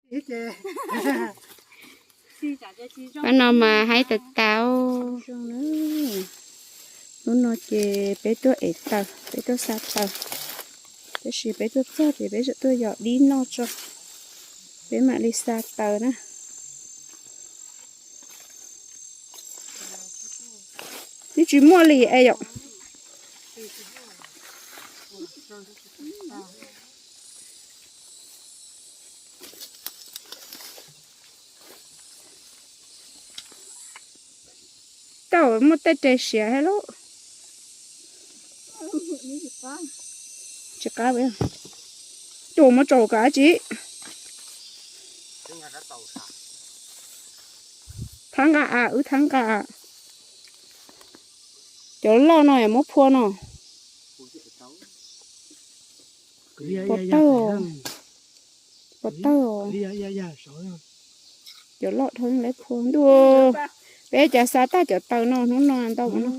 Pab no mas haib tas tas. Hnub no ces peb tuaj ev taws, peb tuaj xa taws, tab sis peb tuaj txog ces peb tseem tuaj yos dib noj tso, peb mam li xa taws na. Twb tsis muaj li es yom. Tau muaj tej res siav thiab lauj. Tsis qab, tus muab tsaus kav tsi. Thab nqa a, wb thab nqa. Cov loj no yog muab phua no. Pov tawg, pov tawg. Cov loj dhau lawv phua ntuj. Peb cas xa tag cov taws no hnub no ntau no.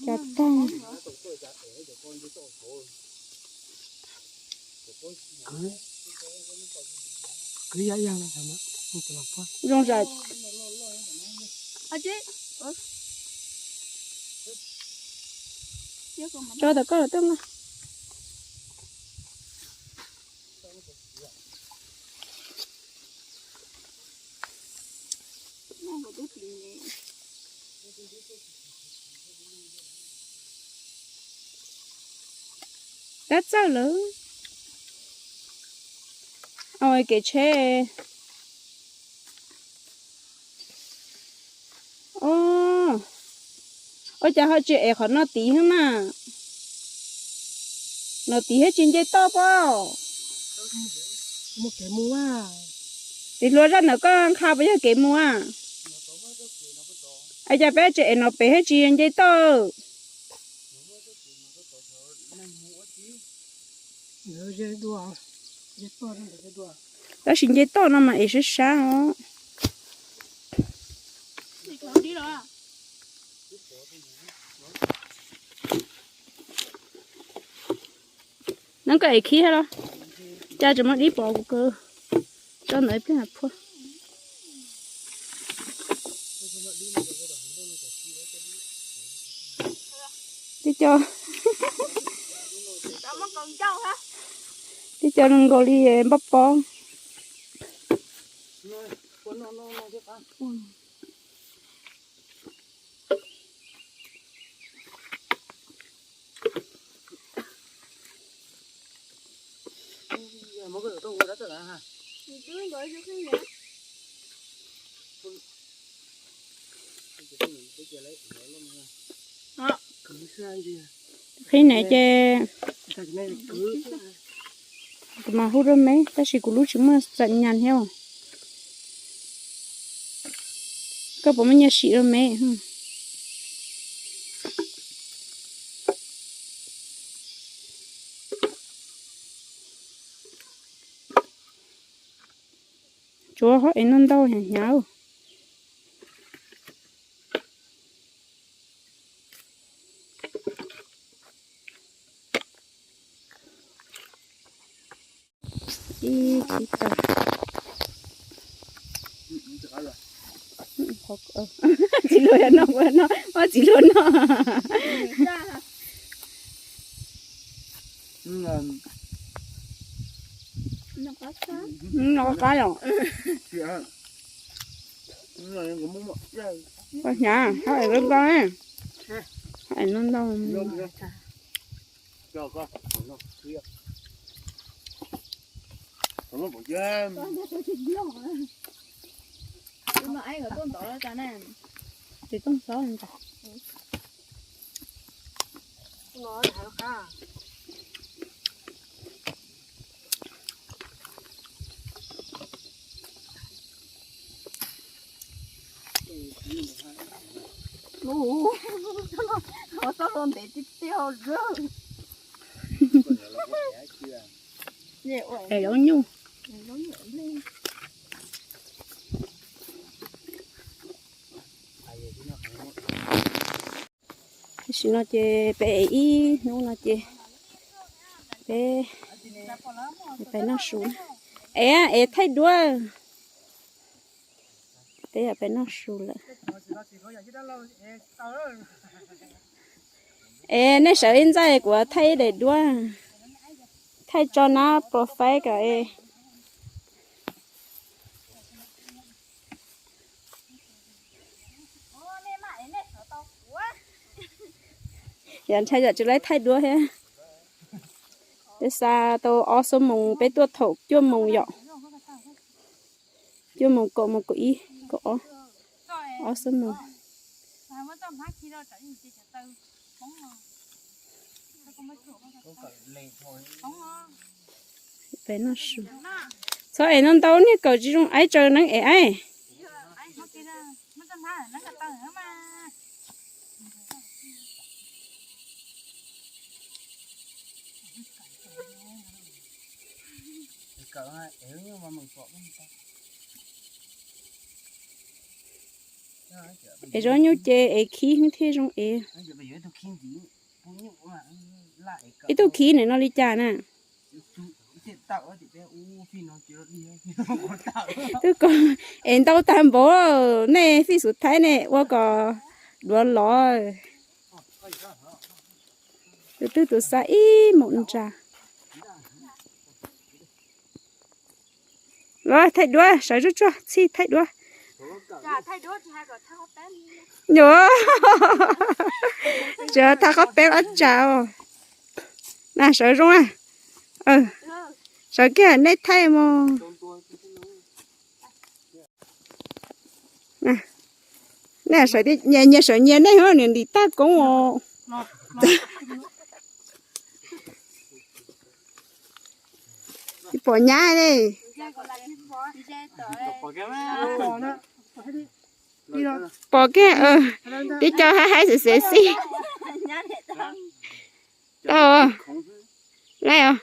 Cas tag. Zoo zam. Tso tau koj los tuaj nqa. Tab txawj lawm. Au kev tsheb. Ua cas ho tsis ev qhov no tiv thiab na? No tiv thiab tsis nce toj pob. Tiv hluas zaj ntawm koj nqa puas yog kev mus a? Es cas peb tsis ev no pem thiab tsis nce toj? Tab sis nce toj no mas ev sab sab os. Neb koj ev khib thiab los? Cas tseem muaj dib pov kuv kaw tso ntawd ib pliag phua. Tib co, tib co zoo nkaus li npaj pob. Qhib ne ces kuv mam hu rau me, tab sis kuv lub tsis muaj txam nyas thiab. Koj puas muaj nyiaj sim rau me? Tsuav ho es no ntau hnyav hnyav. Ib tsis tau. Txiv hluas no, no, txiv hluas no. No qab os. Hnyav, hab es no ntau, hab es no ntau. Ces tooj xov ntag. Es lub nyuj. Tam sim no ces peb ib hnub no ces peb Peb noj su. Es, es thaij duab. Peb yog peb noj su lawm. Es nej sawv ib ntxaj kuv thaij ib daim duab. Thaij tso na profile kom es. Yog ntshai yom, tsis laib thaij duab thiab. Peb xa tau ob xuab moos, peb tuaj thaum cuaj moos yom. Cuaj moos, kaum moos, kaum ib, kaum ob, ob xuab moos. Peb noj su. Txhob es ntau ntau niag kawm tsis zoo aib tsaws neeb es aib. Es zaub nyuj ces es khib thiaj zoo es. Ib tug khib nws no li cas na? Twb ko es ntau tag npaum, nej fij xub thaib nej ua kom duav lov. Tus twg tus xa ib mus ntsa. Los thaij duab, sawv tsuag tsuag txhij thaij duab. Nyuam, tsis thaj qhob peeb ob tsa os. Na sawv zoo na. Sawv kiag nej thaij mus. Nej sawv, nyias sawv nyias nej, niam ntim tag koob os. Tsis pom nyab li. Pom kiag, tib co haib haib xev xev xij. Tau, lawm os.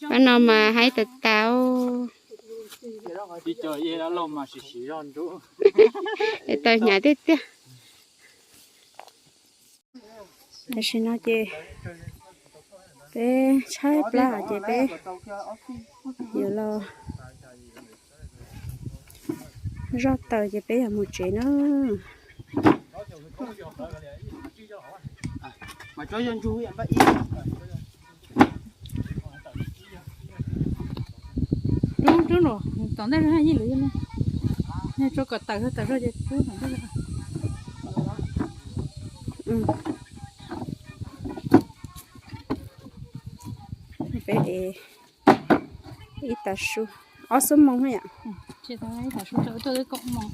Pab no mas haib tas tas. Tau hnyav tiag tiag. Tam sim no ces peb tshaib plab ces peb yuav los zoj taws ces peb yuav mus tsev na. Rub, rub los tom ntej, yeej lwm yog ne, tso kom tawm, tawm zog ces rub tom ntej. Peb ev ib tav su ob xuab moos yom. Ib tav su tso tuaj kaum moos.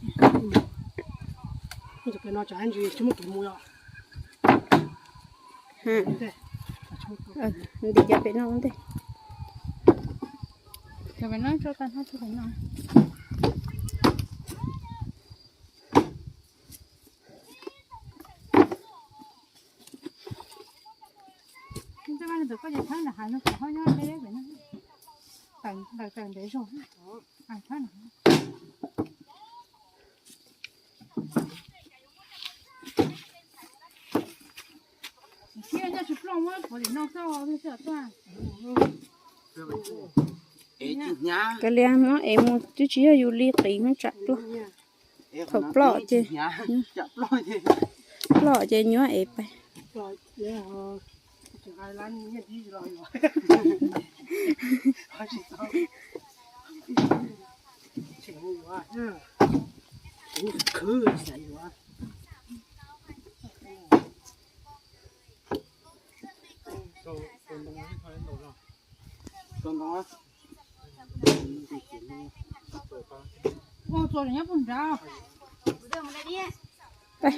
Ntawm no tsam ntsis tsis muaj tus mus os. Ntim cov pem no ua ntej. Cov pem no tso tag nrho, tso pem no. Ntawm koj ces thawb nram hav no, kom ho nyob deb pem no. Tawm, tawm ntev zog. Thawb nram hav. Thiab nyob tsis ploj muab puav tim no xwb, tuaj. Kav liam no es mus twb tsis yog yus li qiv no tsam ploj. Thaum ploj ces, ploj ces nyuaj es pais.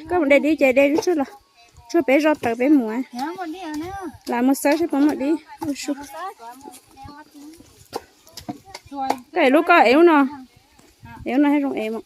Koj mus de dib ces de tsuag los, tsuag peb zoj taws peb mus. Lam mus xawb saib puas muaj dib. Koj ev lub, koj ev lub no, ev lub no thiaj zoo ev mas.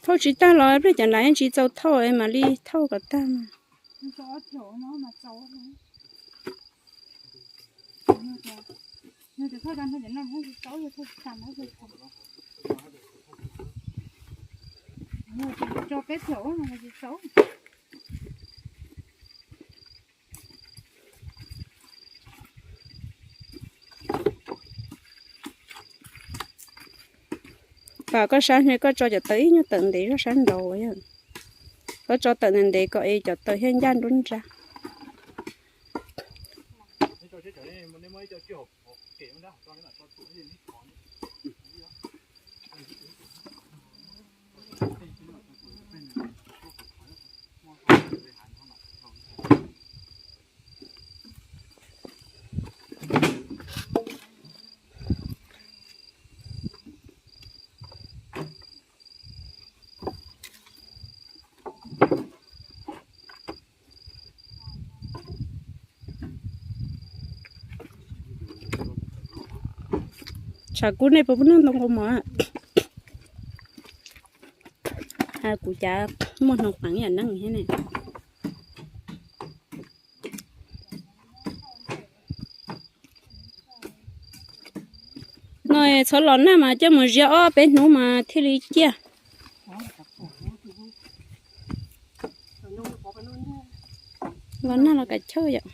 Thauj tsis tag los pliag cov nrad yeej tsis txaus thauj es mam li thauj kom tag mas. Pam koj sab ne, koj tso cov taws ib nyuag tawm ntev zog sab nraud yog. Koj tso tawm ntev ntev kom es cov taws thiaj ncaj nruab nrab. Tshav kub nej puas pub noj ntoo nqua mov? Kuv cav muaj hnoos qeev yam neeb thiab ne. No txhob los nag mas coj mus ziab ob peb hnub mas thiaj li ciaj. Los nag los kav chawj yom.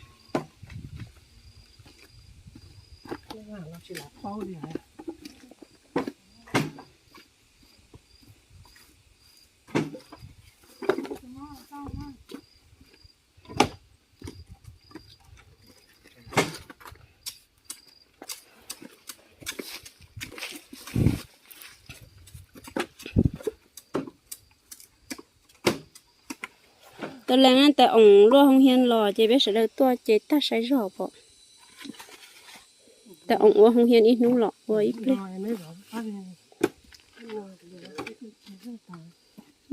Tau leej tas oom luaj hoo hiav los ces peb sawv daws tuaj ces tag saib zog pom. Tas oom ua hoo hiav ib hnub los ua ib pliag.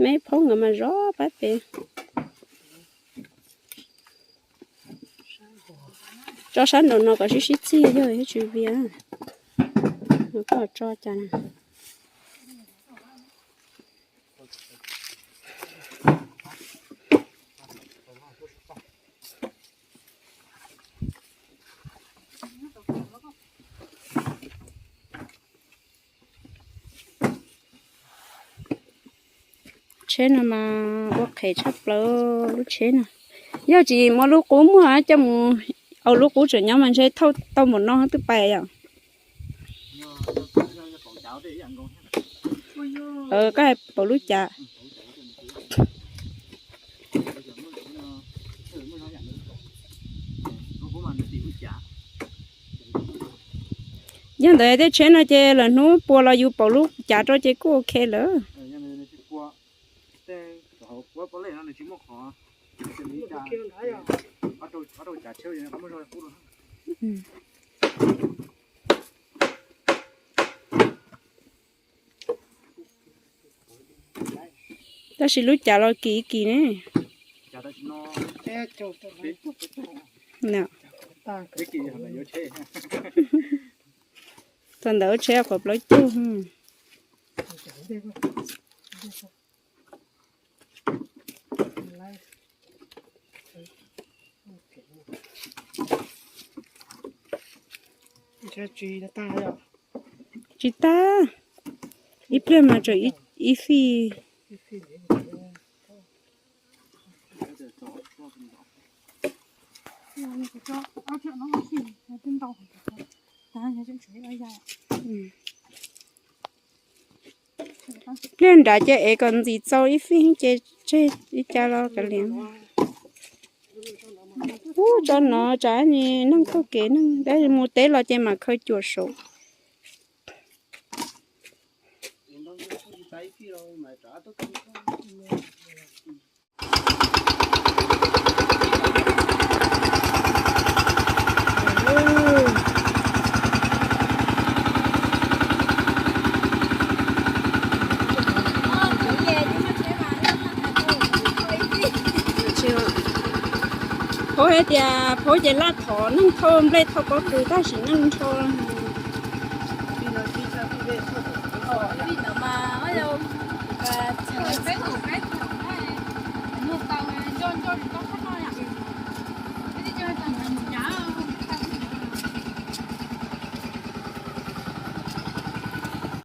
Meb phob nkawd mas zov pab pem. Tso sab nraum no kom sib sib txig yog thiab tsis vias. Koj tso cas. Tsheb no mas ua qhev tshaj plaws lub tsheb no. Yog tsis muaj lub qub muag coj mus, au lub qub tseem nyob mas ntshe thauj tau npaum no twb pais yom. Koj hais pauv lub cav. Yog ntawd tej tsheb no ces lawm hnub pua los yus pauv lub cav rau ces kuj ok lawm. Tab sis lub cav los kim kim ne. Thaum ntawd tsheb qhuav plaub caug. Tsis tag, ib pliag mas tseem ib fij. Pliag nrad ces ev kom ntxim txaus ib fij ces tseg li cas los kav liam. Ub, tso no tsam neeg taug kev neeg mus teb los ces mam khaws cuam saum. Phaub hais tias phaub ces laj thov neeg thauj nplej thauj pob kws tab sis neeg nrho. Peb tus peb tus, nug tau nco nco li koj